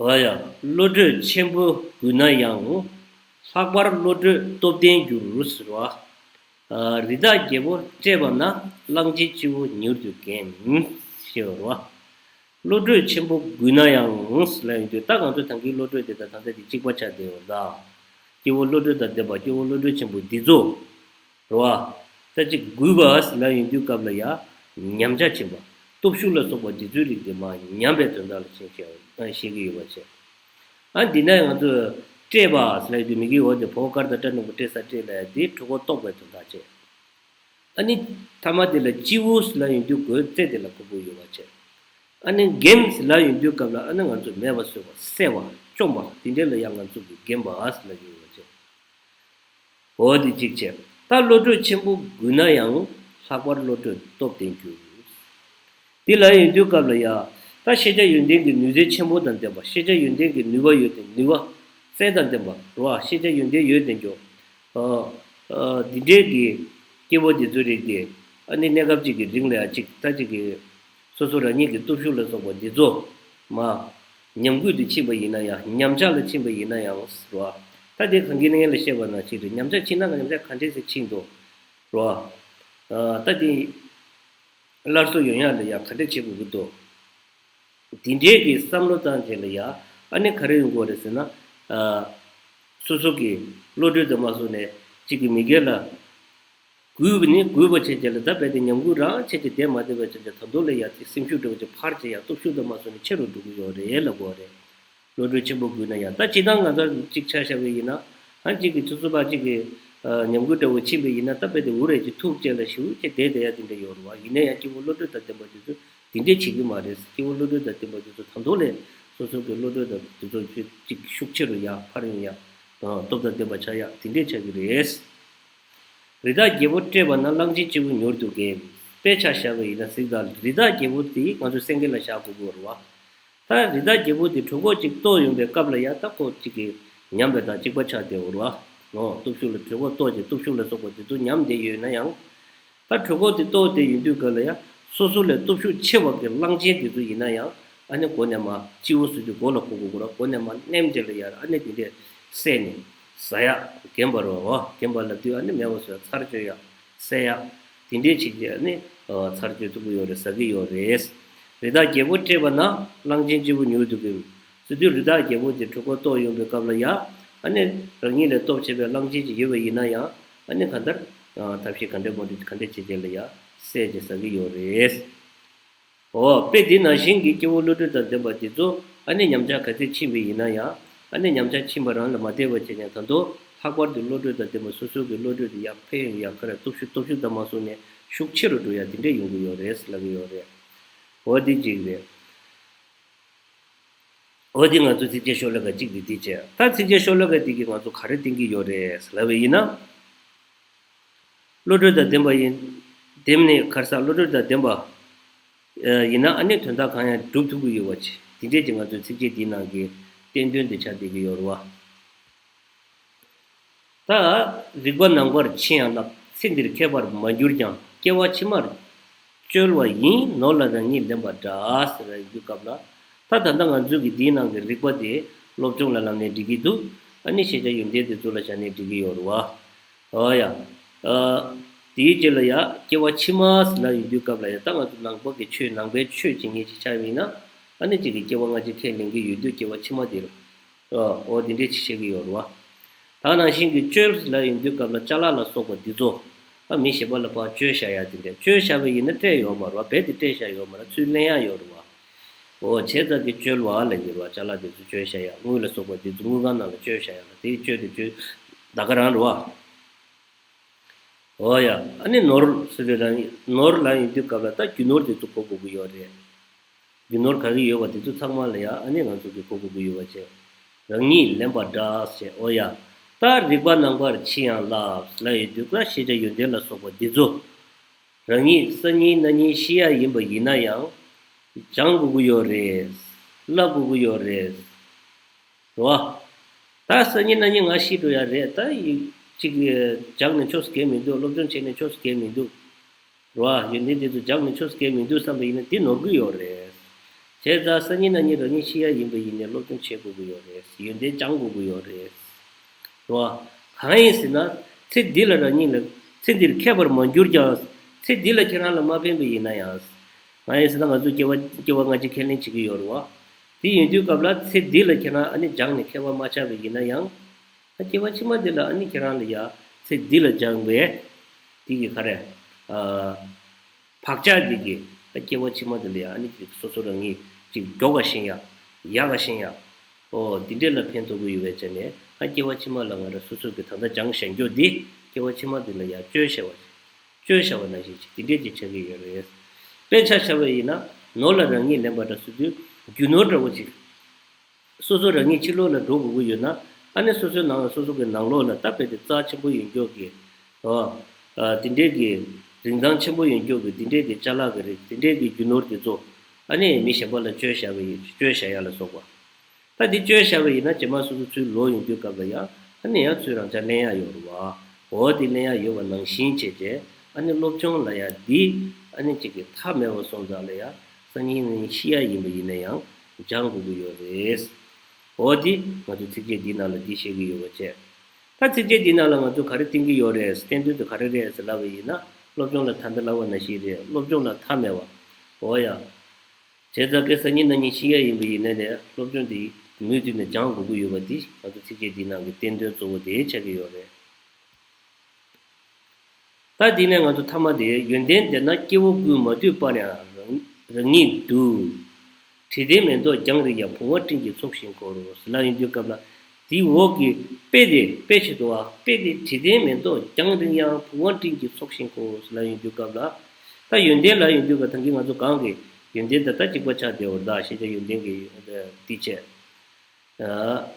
འོ་ཡ། བློ་གྲོས་ཆེན་པོ་རྒུད་ན་ཡང་། ལྷག་པར་བློ་གྲོས་སྟོབས་ལྡན་འགྱུར་ཟེར་བ། ཨ། རི་དྭགས་རྒྱལ་པོ་བཀྲེས་པ་ན། གླང་ཆེན་སྤྱི་བོ་མྱུར་དུ་འགེམས། ཞེས་པ་རེད་བ། བློ་གྲོས་ཆེན་པོ་རྒུད་ན་ཡང་ལབ་ཡོང་དུས། ད་ང་ཚོ་ད་གིན་བློ་གྲོས་དེ་དང་ད་ལྟ་དེ་གཅིག་པ་ཆགས་བསྡད་ཡོད་ད། སྐྱེ་བོ་བློ་གྲོས་དང་ལྡན་པ། སྐྱེ་བོ་བློ་གྲོས་ཆེན་པོ་འདི་ཚོ། རེད་བ། ད་ཅིག་རྒུད་པ་ལབ་ཡོང་དུས་སྐབས་ལ་ཡ། ཉམས་ཆག་ཕྱིན་པ། སྟོབས་ཤུགས་ལ་སོགས་པ་འདི་ཚོའི་རིགས་དེ་མར་ཉམས་པའི་དོན་དག་ལ་ཕྱིན་ཞེས་བཤད་ཀྱི་ཡོད་པ་བྱས། ཨ། འདི་ནས་ང་ཚོས་བཀྲེས་པ་ལབ་ཡོང་དུས་མི་དགེ་བ་དེ་བོ་གར་དང་སྐྲ་ནག་པོ་བཀྲེས་ས་བཀྲེས་ལབ་ཡ་དེ་གྲོད་ཁོག་ལྟོགས་པའི་དོན་དག་བྱས། ཨ་ནི་ཐ་མ་དེ་ལ་སྤྱི་བོ་ལབ་ཡོང་དུས་མགོའི་རྩེ་དེ་ལ་གོ་དགོས་ཡོད་པ་བྱས། ཨ་ནི་འགེམས་ལབ་ཡོང་དུས་སྐབས་ལ་ཨ་ནི་ང་ཚོས་མེད་པ་བཟོས་པ། བསད་པ། བཅོམ་པ། དེ་འདྲས་ལ་ཡང་ང་ཚོ་གིས་འགེམས་པ་ལབ་ཀྱི་ཡོད་པ་བྱས། འོ་དེ་གཅིག་བྱས། ད་བློ་གྲོས་ཆེན་པོ་རྒུད་ན་ཡང་། ལྷག་པར་བློ་གྲོས་སྟོབས་ལྡན་འགྱུར། དེ་ལབ་ཡོང་དུས་སྐབས་ལ་ཡ། ད་ཤེས་བྱ་ཡོན་ཏན་གྱི་ནུས་རྩལ་ཆེན་པོ་དང་ལྡན་པ། ཤེས་བྱ་ཡོན་ཏན་གྱི་ནུས་པ་ཡོད་དེ། ནུས་པ་རྩལ་དང་ལྡན་པ་རེད་བ། ཤེས་བྱ་ཡོན་ཏན་ཡོད་དེ་འགྱོ། ཨ། ཨ། འདི་འདྲའི་གི་སྐྱེ་བོ་འདི་ཚོའི་རིགས་དེ་ཨ་ནི་གནས་སྐབས་གཅིག་གི་རིང་ལ་ཡ་གཅིག་ད་གཅིག་གི་སོ་སོ་རང་ཉིད་ཀྱི་སྟོབས་ཤུགས་ལ་སོགས་པ་འདི་ཚོ་མར་ཉམས་རྒུད་དུ་ཕྱིན་པ་ཡིན་ན་ཡང་། ཉམས་ཆག་ལ་ཕྱིན་པ་ཡིན་ན་ཡང་རེད་བ། ད་དེ་གང་གི་ནང་ལ་བཤད་པ་ནང་བཞིན་རེད། ཉམས་ཆག་ཕྱིན་ན་ཉམས་ཆག་ག་འདྲས་སེ་ཕྱིན་འདུག་རེད་བ། ཨ། ད་དེ་སླར་གསོ་ཡོང་ཡག་ལ་ཡ་ག་འདྲས་བྱེད་དགོས་ཀྱི་འདུག་དེ་འདྲའི་གི་བསམ་བློ་བཏང་བྱས་ལ་ཡ། ཨ་ནི་ག་རེ་ཡོང་དགོས་རེད་ཟེར་ན། ཨ། སོ་སོ་གི་བློ་གྲོས་དང་མ་སོང་ནས་གཅིག་གི་མི་སྒེར་ལ་རྒུད་པ་ནི་རྒུད་པ་བྱས་བྱས་ལ། ད་རྦད་དེ་ཉམས་རྒུད་རང་བྱས་བྱས་བསྡད་མ་བསྡད་པ་བྱས་བྱས། ད་དུང་ལ་ཡ་དེ་སེམས་ཤུགས་འདྲ་བོ་ཅིག་འཕར་བྱས་ཡ། སྟོབས་ཤུགས་དང་མ་སོང་ནས་ཆེ་རུ་འགྲོ་གི་ཡོད་རེད་ལབ་དགོས་རེད། བློ་གྲོས་ཆེན་པོ་རྒུད་ན་ཡང་། ད་སྤྱིར་བཏང་ང་ཚོ་གཅིག་ཆ་བཞག་པ་ཡིན་ན། ཨ། གཅིག་གི་ཆུ་ཚོད་ཕར་གཅིག་གི་ཨ། ཉམས་རྒུད་འདྲ་བོ་ཕྱིན་པ་ཡིན་ན། ད་རྦད་དེ་འུ་རེ་གཅིག་ཐུག་བྱས་ལ་ཞེ་པོ་ཅིག་བསྡད་བསྡད་ཡ་དེ་འདྲ་ཡོད་རེད་བ། ཡིན་ན་ཡང་སྐྱེ་བོ་བློ་གྲོས་དང་ལྡན་པ་དེ་ཚོ་དེ་འདྲས་བྱེད་ཀྱི་མ་རེད། སྐྱེ་བོ་བློ་གྲོས་དང་ལྡན་པ་དེ་ཚོ་ད་དུང་ལས་སོ་སོ་གི་བློ་གྲོས་དང་དེ་ཚོ་ཅིག་ཤུགས་ཆེ་རུ་ཡར་འཕར་ཡོང་ཡ། ཨ། སྟོབས་དང་ལྡན་པ་ཆགས་ཡ་དེ་འདྲས་ཆགས་ཀྱི་རེད། རི་དྭགས་རྒྱལ་པོ་བཀྲེས་པ་ན། གླང་ཆེན་སྤྱི་བོ་མྱུར་དུ་འགེམས། དཔེ་ཆ་བཞག་པ་ཡིན་ན་གཟིགས་དང་། རི་དྭགས་རྒྱལ་པོ་དེ་ང་ཚོ་སེང་གེ་ལ་བཞག་དགོས་ཀྱི་རེད་བ། ད་རི་དྭགས་རྒྱལ་པོ་དེ་གྲོད་ཁོག་ཅིག་ལྟོགས་ཡོང་པའི་སྐབས་ལ་ཡ། ད་ཁོ་གཅིག་གི་ཉམས་པ་དང་གཅིག་པ་ཆགས་བསྡད་ཡོད་རེད་བ། ཨོ། སྟོབས་ཤུགས་ལ། གྲོད་ཁོག་ལྟོགས་ཀྱི་སྟོབས་ཤུགས་ལ་སོགས་པ་དེ་ཚོ་ཉམས་བསྡད་ཡོད་ན་ཡང་། ད་གྲོད་ཁོག་དེ་ལྟོགས་བསྡད་ཡོང་དུས་སྐབས་ལ་ཡ། སོ་སོ་ལས་སྟོབས་ཤུགས་ཆེ་བ་གི་གླང་ཆེན་དེ་ཚོ་ཡིན་ན་ཡང་། ཨ་ནི་མགོ་ནས་མར། སྤྱི་བོ་ཟེར་དུས་མགོ་ལ་གོ་དགོས་ཀྱི་རེད། མགོ་ནས་མར་མནན་བྱས་ལ་ཡ། ཨ་ནི་དེ་འདྲས་བསད་ནས་ཟ་ཡ། འགེམས་པ་རེད་བ། འགེམས་པ་ལབ་དུས་ཨ་ནི་མེད་པ་བཟོ་ཡ། ཚར་གཅོད་ཡ། བསད་ཡ། དེ་འདྲས་བྱས་ཀྱི་ཨ་ནི་ཚར་གཅོད་ཐུབ་ཀྱི་ཡོད་རེད། ཟ་གི་ཡོད་རེད། རི་དྭགས་རྒྱལ་པོ་བཀྲེས་པ་ན། གླང་ཆེན་སྤྱི་བོ་མྱུར་དུ་འགེམས། ཟེར་དུས་རི་དྭགས་རྒྱལ་པོ་དེ་གྲོད་ཁོག་ལྟོགས་ཡོང་པའི་སྐབས་ལ་ཡ། ཨ་ནི་རང་ཉིད་ལས་སྟོབས་ཆེ་བའི་གླང་ཆེན་ཅིག་ཡོད་པ་ཡིན་ན་ཡང་། ཨ་ནི་གང་ལྟར་ཐབས་ཤེས་ག་འདྲ་མོ་འདྲ་ག་འདྲ་བྱས་བྱས་ལ་ཡ་བསད་བྱས་ཟ་གི་ཡོད་རེད། འོ། དཔེ་འདི་ནང་བཞིན་གྱི་སྐྱེ་བོ་བློ་གྲོས་དང་ལྡན་པ་འདི་ཚོ་ཨ་ནི་ཉམས་ཆག་ག་ཚད་ཕྱིན་པ་ཡིན་ན་ཡང་། ཨ་ནི་ཉམས་ཆག་ཕྱིན་པ་རང་ལ་མ་བསྡད་པ་བྱས་ནས། ད་དུང་ལྷག་པར་དུ་བློ་གྲོས་དང་ལྡན་པ། སོ་སོ་གི་བློ་གྲོས་དེ་ཡར་འཕེལ་ཡོང་ཡ། ག་རེ། སྟོབས་ཤུགས། སྟོབས་ཤུགས་དང་མ་སོང་ནས་ཤུགས་ཆེ་རུ་འགྲོ་ཡ་དེ་འདྲས་ཡོང་གི་ཡོད་རེད་ལབ་ཀྱི་ཡོད་རེད། འོ་དེ་གཅིག་རེད། འོ་དེ་ང་ཚོ་ཚིགས་བཅད་ཤོ་ལོ་ཀ་གཅིག་དེ་དེ་བྱས། ད་ཚིགས་བཅད་ཤོ་ལོ་ཀ་དེ་གིས་ང་ཚོ་ག་རེ་བསྟན་གྱི་ཡོད་རེད་ལབ་པ་ཡིན་ན། བློ་གྲོས་དང་ལྡན་པ་ཡིན། ལྡན་ནས། ག་རེ་ཟེར། བློ་གྲོས་དང་ལྡན་པ་ཡིན་ན་ཨ་ནི་དོན་དག་གང་ཡང་སྒྲུབ་ཐུབ་ཀྱི་ཡོད་པ་བྱས། དེ་འདྲས་ཀྱི་ང་ཚོའི་ཚིགས་བཅད་འདིའི་ནང་གི་བསྟན་དོན་དེ་ཆགས་བསྡད་ཀྱི་ཡོད་རེད་བ། ད་རིག་པ་ནང་པར་ཕྱིན་ཡང་བསླབ། ཚེ་འདིར་མཁས་པར་མ་གྱུར་ཀྱང་། སྐྱེ་བ་ཕྱི་མར་བཅོལ་བ་ཡིན། ནོར་ལ་རང་ཉིད་ལེན་པ་འདྲ། ཟེར་བའི་དུས་སྐབས་ལ། ད་ད་ལྟ་ང་ཚོའི་གི་འདིའི་ནང་གི་རིགས་པ་དེ་སློབ་སྦྱོང་ལ་ལམ་ནས་འགྲིག་གི་འདུག་ཨ་ནི་ཤེས་བྱ་ཡོན་ཏན་དེ་ཚོ་ལ་བཞག་ནས་འགྲིག་གི་ཡོད་རེད་བ། ཨོ་ཡ། ཨ། དེའི་རྗེས་ལ་ཡ་སྐྱེ་བ་ཕྱི་མ་ཟེར་ལབ་ཡོང་དུས་སྐབས་ལ་ཡ། ད་ང་ཚོ་ནང་པ་གི་ཆོས། ནང་པའི་ཆོས་བྱེད་མཁན་ཅིག་ཆགས་པ་ཡིན་ན། ཨ་ནི་གཅིག་གི་སྐྱེ་བ་སྔ་ཕྱི་ཁས་ལེན་གྱི་ཡོད་དུས། སྐྱེ་བ་ཕྱི་མ་དེ་ལ། ཨོ། འོ་དེ་འདྲས་ཅིག་བཤད་ཀྱི་ཡོད་རེད་བ། ད་ནང་བཞིན་གྱི་བཅོལ་ལབ་ཡོང་དུས་སྐབས་ལ། ཅ་ལག་ལ་སོགས་པ་འདི་ཚོ། ཨ། མི་གཞན་པ་ལ་ཕར་བཅོལ་བཞག་ཡ་དེ་འདྲས། བཅོལ་བཞག་པ་ཡིན་ན་སྤྲད་ཡོད་མ་རེད་བ། རྦད་དེ་སྤྲད་བཞག་ཡོད་མ་རེད། ཚུར་ལེན་ཡ་ཡོད་རེད་བ། འོ། བྱས་ཙང་གི་བཅོལ་བ་ལབ་ཀྱི་རེད་བ། ཅ་ལག་དེ་ཚོ་བཅོལ་བཞག་ཡ། དངུལ་ལ་སོགས་པ་དེ་ཚོ་དངུལ་ཁང་ནང་ལ་བཅོལ་བཞག་ཡ་ལ། དེ་བཅོལ་དེ་བཅོལ་ད་ག་རང་རེད་བ། འོ་ཡ། ཨ་ནི་ནོར་ཟེར་དུས་རང་། ནོར་ལབ་ཡོང་དུས་སྐབས་ལ་ད་རྒྱུ་ནོར་དེ་ཚོ་གོ་དགོས་ཀྱི་ཡོད་རེད། རྒྱུ་ནོར་ག་གི་ཡོད་པ་དེ་ཚོ་ཚང་མ་ལ་ཡ། ཨ་ནི་ང་ཚོ་གི་གོ་དགོས་ཀྱི་ཡོད་པ་བྱས། རང་ཉིད་ལེན་པ་འདྲ་ཞེས། འོ་ཡ། ད་རིགས་པ་རྣམ་པར་ཕྱེ་ཡང་བསླབ་ལབ་ཡོང་དུས་ད་ཤེས་བྱ་ཡོན་ཏན་ལ་སོགས་པ་འདི་ཚོ། རང་ཉིད་སང་ཉིན་གནངས་ཉིན་ཤི་ཡ་ཡིན་པ་ཡིན་ན་ཡང་། སྦྱང་དགོས་ཀྱི་ཡོད་རེད། བསླབ་དགོས་ཀྱི་ཡོད་རེད། རེད་བ། ད་སང་ཉིན་གནངས་ཉིན་ང་ཤི་འགྲོ་ཡ་རེད། ད་ཡིག་གཅིག་སྦྱངས་ནས་ཆོག་ས་གང་ཡང་མི་འདུག་སློབ་སྦྱོང་བྱས་ནས་ཆོག་ས་གང་ཡང་མི་འདུག་རེད་བ། ཡོན་ཏན་དེ་ཚོ་སྦྱངས་ནས་ཆོག་ས་གང་ཡང་མི་འདུག་བསམ་པ་ཡིན་ན། འདི་ནོར་གྱི་ཡོད་རེད། བྱས་ཙང་སང་ཉིན་གནངས་ཉིན་རང་ཉིད་ཤི་ཡ་ཡིན་པ་ཡིན་ནའི་སློབ་སྦྱོང་བྱེད་དགོས་ཀྱི་ཡོད་རེད། ཡོན་ཏན་སྦྱང་དགོས་ཀྱི་ཡོད་རེད། རེད་བ། གང་ཡིན་ཟེར་ན། ཚེ་འདི་ལ་རང་ཉིད་ལ། ཚེ་འདིར་མཁས་པར་མ་གྱུར་ཀྱང་། ཚེ་འདི་ལ་ཁྱེད་རང་ལ་མ་ཕན་པ་ཡིན་ན་ཡང་། གང་ཡིན་ཟེར་ན། ང་ཚོ་སྐྱེ་བ། སྐྱེ་བ་སྔ་ཕྱི་ཁས་ལེན་བྱེད་ཀྱི་ཡོད་རེད་བ། དེ་ཡིན་དུས་སྐབས་ལ་ཚེ་འདི་ལ་ཁྱེད་རང་ཨ་ནི་སྦྱངས་ནས་མཁས་པ་མ་ཆགས་པ་ཡིན་ན་ཡང་། ཨ། སྐྱེ་བ་ཕྱི་མ་འདི་ལ་ཨ་ནི་ཁྱེད་རང་ལ་ཡ། ཚེ་འདི་ལ་སྦྱངས་པའི་དེ་གི་ག་རེ། ཨ། བག་ཆགས་འདི་གིས། ཨ། སྐྱེ་བ་ཕྱི་མ་འདི་ལ་ཡ་ཨ་ནི་ཅིག་སོ་སོ་རང་ཉིད་ཅིག་མགྱོགས་པ་ཤེས་ཡ། ཡག་པ་ཤེས་ཡ། ཨོ། འདི་འདྲས་ལ་ཕན་ཐོགས་ཀྱི་ཡོད་པའི་ཆ་ནས། ཨ། སྐྱེ་བ་ཕྱི་མ་ལ་ང་རང་སོ་སོ་གི་ད་ལྟ་སྦྱངས་བཞག་རྒྱུ་འདི་སྐྱེ་བ་ཕྱི་མ་འདི་ལ་ཡ་བཅོལ་བཞག་པ། བཅོལ་བཞག་པ་ནང་བཞིན་ཅིག་འདི་འདྲས་ཅིག་ཆགས་ཀྱི་ཡོད་རེད། དཔེ་ཆ་བཞག་པ་ཡིན་ན། ནོར་ལ་རང་ཉིད་ལེན་པ་འདྲ་ཟེར་དུས། རྒྱུ་ནོར་འདྲ་བོ་ཅིག་སོ་སོ་རང་ཉིད་ཕྱི་ལོགས་ལ་འགྲོ་དགོས་ཀྱི་ཡོད་ན། ཨ་ནི་སོ་སོའི་ནང་ལ། སོ་སོ་གི་ནང་ལོགས་ལ་ད་རྦད་དེ་རྩ་ཆེན་པོ་ཡོད་མཁན་གྱི། ཨ། ཨ། དེ་འདྲས་ཀྱི་རིན་ཐང་ཆེན་པོ་ཡོད་མཁན་གྱི་དེ་འདྲས་ཀྱི་ཅ་ལག་གི་རིགས། དེ་འདྲས་ཀྱི་རྒྱུ་ནོར་དེ་ཚོ་ཨ་ནི་མི་གཞན་པ་ལ་བཅོལ་བཞག་པ་ཡིན། བཅོལ་བཞག་ཡ་ལ་སོགས་པ། ད་འདི་བཅོལ་བཞག་པ་ཡིན་ན། རྗེས་མ་སོ་སོ་ཚུར་ལོག་ཡོང་དུས་སྐབས་ལ་ཡ། ཨ་ནི་ཡང་ཚུར་རང་ཅག་ལེན་ཡ་ཡོད་རེད་བ། འོ། དེ་ལེན་ཡ་ཡོད་པ་ནང་བཞིན་བྱས་བྱས། ཨ་ནི་སློབ་སྦྱོང་ལ་ཡ་འདི་ཨ་ནི་གཅིག་གི་མཐའ་མེད་པ་སོང་ཙང་ལ་ཡ། སང་ཉིན་ནི་ཤི་ཡ་ཡིན་པ་ཡིན་ན་ཡང་སྦྱང་དགོས་ཀྱི་ཡོད་རེད། འོ། འདི་ང་ཚོ་ཚིགས་བཅད་འདིའི་ནང་ལ་འདི་བཤད་ཀྱི་ཡོད་པ་བྱས། ད་ཚིགས་བཅད་འདིའི་ནང་ལ་ང་ཚོ་ག་རེ་བསྟན་གྱི་ཡོད་རེད། བསྟན་དོན་དེ་ག་རེ་རེད་ཟེར་ལབ་པ་ཡིན་ན། སློབ་སྦྱོང་ལ། ད་ལྟ་ལབ་པ་ནང་བཞིན་རེད། སློབ་སྦྱོང་ལ་མཐའ་མེད་པ། འོ་ཡ། བྱས་ཙང་གི་སང་ཉིན་གནངས་ཉིན་ཤི་ཡ་ཡིན་པ་ཡིན་ནའི་ནས། སློབ་སྦྱོང་དེ་མུ་མཐུད་ནས་སྦྱང་དགོས་ཀྱི་ཡོད་པ་འདི་ང་ཚོ་ཚིགས་བཅད་འདིའི་ནང་གི་བསྟན་དོན་གཙོ་བོ་དེ་ཆགས་ཀྱི་ཡོད་རེད། ད་འདི་ནས་ང་ཚོ་མཐའ་མ་དེ། ཡོན་ཏན་ལྡན་ན་སྐྱེ་བོ་ཀུན། མ་འདུས་པར་ཡང་རང་རང་ཉིད་འདུ། དྲི་ལྡན་མེ་ཏོག་རྒྱང་རིང་ཡང་། བུང་བ་སྤྲིན་གྱི་ཚོགས་བཞིན་བསྐོར། ཟེར་ལབ་ཡོང་དུས་སྐབས་ལ། དེའི་འོག་གི་དཔེ་དེ། དཔེ་ཆེད་དུ་བ། དཔེ་དེ། དྲི་ལྡན་མེ་ཏོག་རྒྱང་རིང་ཡང་། བུང་བ་སྤྲིན་གྱི་ཚོགས་བཞིན་བསྐོར། ཟེར་ལབ་ཡོང་དུས་སྐབས་ལ། ད་ཡོན་ཏན་ལབ་ཡོང་དུས་སྐབས། ད་གིན་ང་ཚོ་གོང་གི་ཡོན་ཏན་ད་ལྟ་གཅིག་པ་ཆགས་བསྡད་པ་རེད། ད་ཤེས་བྱ་ཡོན་ཏན་གྱི་འདི་བྱས། ཨ།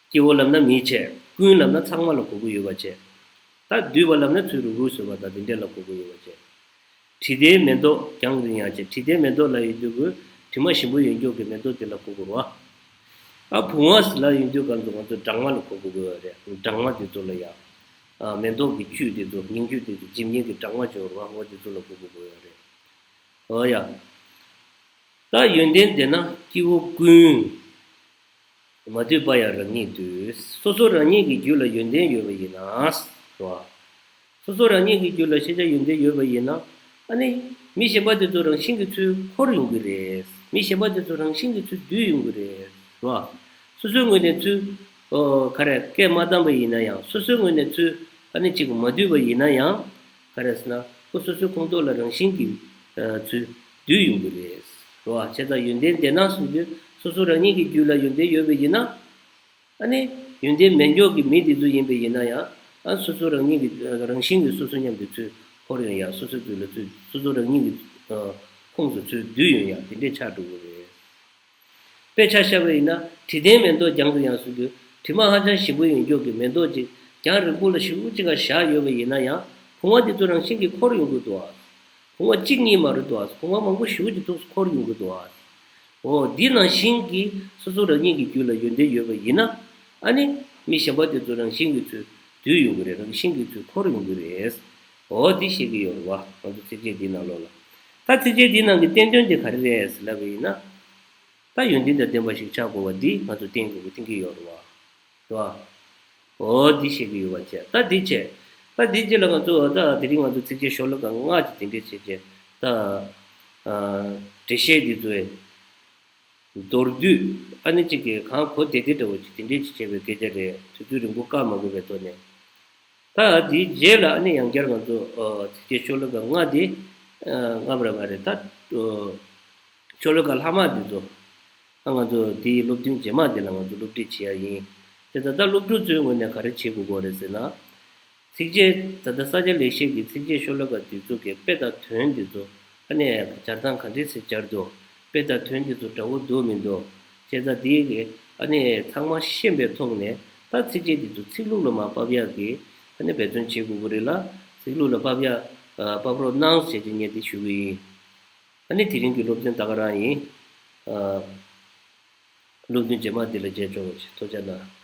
སྐྱེ་བོ་ལབ་ན་མི་བྱས། ཀུན་ལབ་ན་ཚང་མ་ལ་གོ་གི་ཡོད་པ་བྱས། ད་འདུས་པ་ལབ་ན་ཚུར་རུ་རུ་ཟེར་བ་དང་དེ་འདྲས་ལ་གོ་གི་ཡོད་པ་བྱས། དྲི་ལྡན་མེ་ཏོག་རྒྱང་རིང་ཡང་བྱས། དྲི་ལྡན་མེ་ཏོག་ལབ་ཡོང་དུས་ཀྱི་དྲི་མ་ཞིམ་པོ་ཡོད་མཁན་གྱི་མེ་ཏོག་དེ་ལ་གོ་གི་རེད་བ། ཨ། བུང་བ་ཟེར་ལབ་ཡོང་དུས་སྐབས་སུ་ང་ཚོ་སྦྲང་མ་ལ་གོ་དགོས་ཀྱི་ཡོད་རེད། སྦྲང་མ་དེ་ཚོ་ལ་ཡ། ཨ། མེ་ཏོག་གི་བཅུད་དེ་ཚོ། རྙིང་བཅུད་དེ་ཚོ་འཇིབ་མཁན་གྱི་སྦྲང་མ་ཅིག་ཡོད་རེད་བ། འོ། དེ་ཚོ་ལ་གོ་དགོས་ཀྱི་ཡོད་རེད། འོ་ཡ། ད་ཡོན་ཏན་ལྡན་ན་སྐྱེ་བོ་ཀུན། མ་འདུས་པར་ཡང་རང་ཉིད་འདུ། སོ་སོ་རང་ཉིད་ཀྱི་རྒྱུད་ལ་ཡོན་ཏན་ཡོད་པ་ཡིན་ན། རེད་བ། སོ་སོ་རང་ཉིད་ཀྱི་རྒྱུད་ལ་ཤེས་བྱ་ཡོན་ཏན་ཡོད་པ་ཡིན་ན། ཨ་ནི་མི་གཞན་པ་དེ་ཚོ་རང་བཞིན་གྱིས་ཚུར་འཁོར་ཡོང་གི་རེད། མི་གཞན་པ་དེ་ཚོ་རང་བཞིན་གྱིས་ཚུར་འདུས་ཡོང་གི་རེད། རེད་བ། སོ་སོའི་ངོས་ནས་ཚུར། ཨོ། ག་རེ། སྐད་མ་བཏང་པ་ཡིན་ན་ཡང་། སོ་སོའི་ངོས་ནས་ཚུར་ཨ་ནི་གཅིག་མ་འདུས་པ་ཡིན་ན་ཡང་། ག་རེ་ཟེར་ན། ཁོ་སོ་སོའི་ཁོངས་གཏོགས་ལ་རང་བཞིན་གྱིས། ཨ། ཚུར་འདུས་ཡོང་གི་རེད། རེད་བ། བྱས་ཙང་ཡོན་ཏན་ལྡན་ན་གསུངས་དུས། སོ་སོ་རང་ཉིད་ཀྱི་རྒྱུད་ལ་ཡོན་ཏན་ཡོད་པ་ཡིན་ན། ཨ་ནི་ཡོན་ཏན་མེད་མཁན་གྱི་མི་དེ་ཚོ་ཡིན་པ་ཡིན་ན་ཡང་། ཨ། སོ་སོ་རང་ཉིད་ཀྱི། ཨ། རང་བཞིན་གྱིས་སོ་སོ་མཉམ་དུ་ཚུར་འཁོར་ཡོང་ཡ། སོ་སོའི་རྒྱུད་ལ་ཚུར། སོ་སོ་རང་ཉིད་ཀྱི། ཨ། ཁོངས་སུ་ཚུར་འདུས་ཡོང་ཡ། དེ་འདྲས་ཆགས་འགྲོ་གི་རེད། དཔེ་ཆ་བཞག་པ་ཡིན་ན། དྲི་ལྡན་མེ་ཏོག་རྒྱང་རིང་ཡང་ཟེར་དུས། དྲི་མ་ཧ་ཅང་ཞིམ་པོ་ཡོད་མཁན་གྱི་མེ་ཏོག་ཅིག་རྒྱང་རིང་པོ་ལ་ཞེ་པོ་ཅིག་ག་བཞག་ཡོད་པ་ཡིན་ན་ཡང་། བུང་བ་དེ་ཚོ་རང་བཞིན་གྱིས་འཁོར་ཡོང་གི་འདུག་ཨ། བུང་བ་གཅིག་གཉིས་མ་རེད་འདུག་ཨ། བུང་བ་མང་པོ་ཞེ་པོ་ཅིག་ཐུགས་སུ་འཁོར་ཡོང་གི་འདུག་ཨ། འོ། འདི་ནང་བཞིན་གྱི་སོ་སོ་རང་ཉིད་ཀྱི་རྒྱུད་ལ་ཡོན་ཏན་ཡོད་པ་ཡིན་ན། ཨ་ནི་མི་གཞན་པ་དེ་ཚོ་རང་བཞིན་གྱིས་ཚུར། སྡུད་ཡོང་གི་རེད། རང་བཞིན་གྱིས་ཚུར་འཁོར་ཡོང་གི་རེད། འོ་འདི་བཤད་ཀྱི་ཡོད་རེད་བ། ང་ཚོ་ཚིགས་བཅད་འདིའི་ནང་ལོགས་ལ། ད་ཚིགས་བཅད་འདིའི་ནང་གི་བསྟན་དོན་དེ་ག་རེ་རེད་ལབ་པ་ཡིན་ན། ད་ཡོན་ཏན་དང་ལྡན་པ་ཞིག་ཆགས་དགོས་པ་འདི་ང་ཚོ་བསྟན་དགོས་ཀྱི་བསྟན་གྱི་ཡོད་རེད་བ། རེད་བ། འོ་འདི་བཤད་ཀྱི་ཡོད་པ་བྱས། ད་འདི་བྱས། ད་འདི་རྗེས་ལ་ང་ཚོ་ད་དེ་རིང་ང་ཚོ་ཚིགས་བཅད་ཤོ་ལོ་ཀ་ལྔ་ཅིག་དེ་འདྲས་བྱས་བྱས། ད་ཨ་འགྲེལ་བཤད་འདི་ཚོའི་མདོར་བསྡུས་ཨ་ནི་གཅིག་གིས་གང་གོ་བདེ་བདེ་འདྲ་བོ་ཅིག་དེ་འདྲས་ཅིག་བྱས་པའི་སྐད་ཆ་རེད། དུས་ཚོད་རིང་པོ་བཀག་མ་དགོས་པའི་ཐོག་ནས། ད་དེའི་རྗེས་ལ་ཨ་ནི་ཡང་བསྐྱར་ང་ཚོ་ཨ་ཚིགས་བཅད་ཤོ་ལོ་ཀ་ལྔ་དེ་ཨ་ལྔ་པ་ར་མ་རེད། ད་ཨ་ཤོ་ལོ་ཀ་ལྷག་མ་དེ་ཚོ་ཨ་ང་ཚོ་དེའི་སློབ་ཐུན་རྗེས་མ་དེ་ལ་ང་ཚོ་སློབ་ཁྲིད་བྱེད་ཡ་ཡིན། དེ་ད་ལྟ་སློབ་ཕྲུག་ཚོའི་ངོས་ནས་ག་རེ་བྱེད་དགོས་ཀྱི་རེད་ཟེར་ན། ཚིགས་བཅད་ད་ལྟ་ས་སྐྱ་ལེགས་བཤད་ཀྱི་ཚིགས་བཅད་ཤོ་ལོ་ཀ་དེ་ཚོ་གི་དཔེ་དང་དོན་དེ་ཚོ་ཨ་ནི་སྦྱར་སྟངས་ག་འདྲས་སེ་སྦྱར་འདུག་དཔེ་དང་དོན་དེ་ཚོ་འདྲ་བོ་འདུག་མི་འདུག་བྱས་ཙང་དེའི་གི་ཨ་ནི་ཚང་མ་ཤེས་པའི་ཐོག་ནས་ད་ཚིགས་བཅད་དེ་ཚོ་ཚིག་ལྷུག་ལ་མ་ཕབ་ཡག་གི་ཨ་ནི་འབད་བརྩོན་བྱེད་དགོས་ཀྱི་རེད་ལ། ཚིག་ལྷུག་ལ་ཕབ་ཡག་ཨ་ཕབ་རོགས་གནང་ཞེས་ཀྱི་ངས་འདི་ཞུ་གི་ཡིན། ཨ་ནི་དེ་རིང་གི་སློབ་ཚན་ད་ག་རང་ཡིན། ཨ་སློབ་ཚན་རྗེས་མ་འདི་ལ་མཇལ་ཆོག་ཐུགས་རྗེ་གནང་།